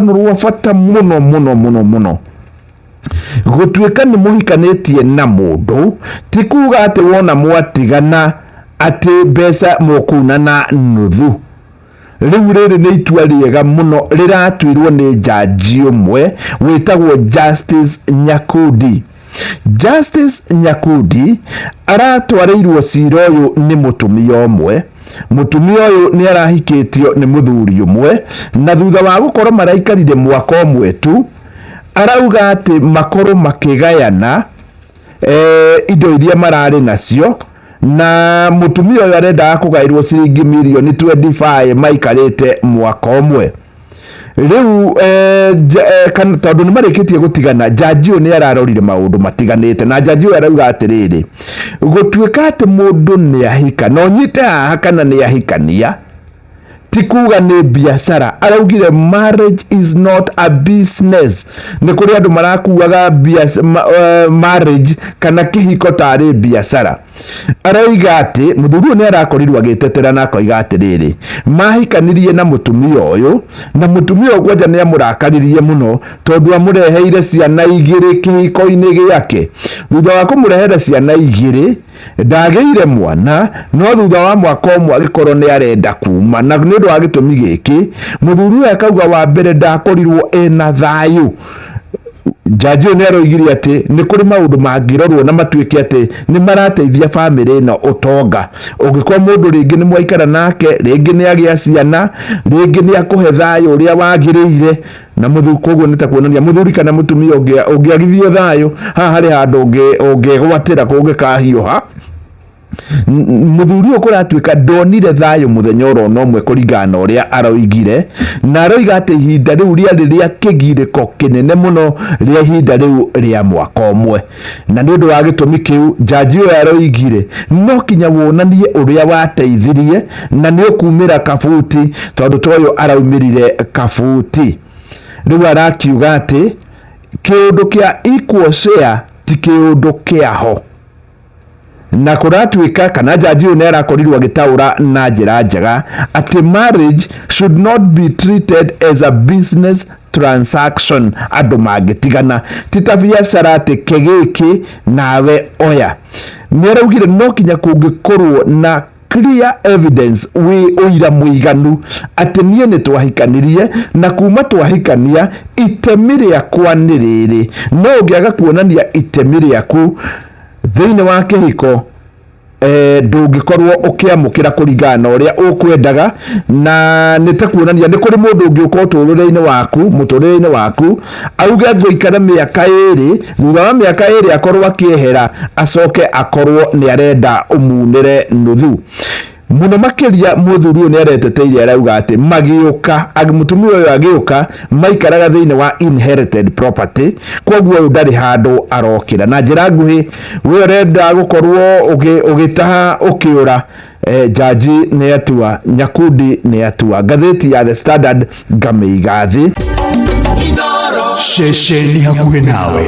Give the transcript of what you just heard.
Rũgano rwa bata mũno mũno mũno mũno. Gũtuĩka nĩ mũhikanĩtie na mũndũ ti kuga atĩ wona mwatigana atĩ mbeca mũkunana nuthu. Rĩu rĩrĩ nĩ itua rĩega mũno rĩratuirwo nĩ njanji ũmwe wĩtagwo Justice Nyakundi. Justice Nyakundi aratwarĩirwo cira ũyũ nĩ mũtumia ũmwe. Mũtumia ũyũ nĩ arahikĩtio nĩ mũthuri ũmwe na thutha wa gũkorwo maraikarire mwaka ũmwe tu, arauga atĩ makorwo makĩgayana indo iria mararĩ nacio, na mũtumia ũyũ arendaga kũgaĩrwo ciringi mirioni 25 maikarĩte mwaka ũmwe. Rĩu tondũ nĩ marĩkĩtie gũtigana, njanji ũyũ nĩ ararorire maũndũ matiganĩte, na njanji ũyũ arauga atĩrĩrĩ, gũtuĩka atĩ mũndũ nĩ ahika, na ũnyite haha kana nĩ ahikania, ti kuga nĩ biacara. Araugire marriage is not a business. Nĩ kũrĩ andũ marakuaga marriage kana kĩhiko tarĩ biacara. Aroiga atĩ mũthuri ũyũ nĩ arakorirwo agĩtetera na akoiga atĩrĩrĩ, mahikanirie na mũtumia ũyũ, na mũtumia ũyũ kwanja nĩ amũrakaririe mũno tondũ amũreheire ciana igĩrĩ kĩhiko-inĩ gĩake. Thutha wa kũmũrehera ciana igĩrĩ, ndagĩire mwana, no thutha wa mwaka ũmwe agĩkorwo nĩ arenda kuma. Na nĩ ũndũ wa gĩtũmi gĩkĩ, mũthuri ũyũ akauga wa mbere ndakorirwo ena thayũ. Njanji ũyũ nĩ aroigire atĩ nĩ kũrĩ maũndũ mangĩrorwo na matuĩke atĩ nĩ marateithia bamĩrĩ ĩno ũtonga. Ũngĩkorwo mũndũ rĩngĩ nĩ mwaikara nake, rĩngĩ nĩ agĩa ciana, rĩngĩ nĩ akũhe thayũ ũrĩa wagĩrĩire, na mũthuri, koguo nĩ ta kuonania mũthuri kana mũtumia ũngĩagithio thayũ, haha harĩ handũ ũngĩgwatĩra kũngĩkahiũha. Mũthuri ũyũ kũratuĩka ndonire thayũ mũthenya oro na ũmwe kũringana na ũrĩa aroigire, na aroiga atĩ ihinda rĩu rĩarĩ rĩa kĩgirĩko kĩnene mũno rĩa ihinda rĩu rĩa mwaka ũmwe. Na nĩ ũndũ wa gĩtũmi kĩu, njanji ũyũ aroigire no kinya wonanie ũrĩa wateithirie na nĩ ũkumĩra kabuti, tondũ ta ũyũ araumĩrire kabuti. Rĩu arakiuga atĩ kĩũndũ kĩa equal share ti kĩũndũ kĩaho. Na kũratuĩka kana njanji ũyũ nĩ arakorirwo agĩtaũra na njĩra njega atĩ marriage should not be treated as a business transaction. Andũ mangĩtigana ti ta biacara atĩ ke gĩkĩ nawe oya. Nĩ araugire no kinya kũngĩkorwo na clear evidence, wĩ ũira mũiganu atĩ niĩ nĩ twahikanirie na kuma twahikania itemi rĩakwa nĩ rĩrĩ. No ũngĩaga kuonania itemi rĩaku thĩinĩ wa kĩhiko, ndũngĩkorwo ũkĩamũkĩra kũringana na ũrĩa ũkwendaga. Na nĩ ta kuonania nĩ kũrĩ mũndũ ũngĩũka ũtũrĩre-inĩ waku, mũtũrĩre-inĩ waku, auge ngũikara mĩaka ĩrĩ, thutha wa mĩaka ĩrĩ akorwo akĩehera, acoke akorwo nĩ arenda ũmunĩre nuthu. Mũno makĩria mũthuri ũyũ nĩ areteteire, arauga atĩ magĩũka, mũtumia ũyũ agĩũka maikaraga thĩinĩ wa inherited property, koguo ũyũ ndarĩ handũ arokĩra. Na njĩra nguhĩ, we ũrenda gũkorwo ũgĩtaha ũkĩũra, jaji nĩ atua, Nyakundi nĩ atua. Ngathĩti ya The Standard ngamĩiga thĩ. Ceceni hakuhĩ nawe.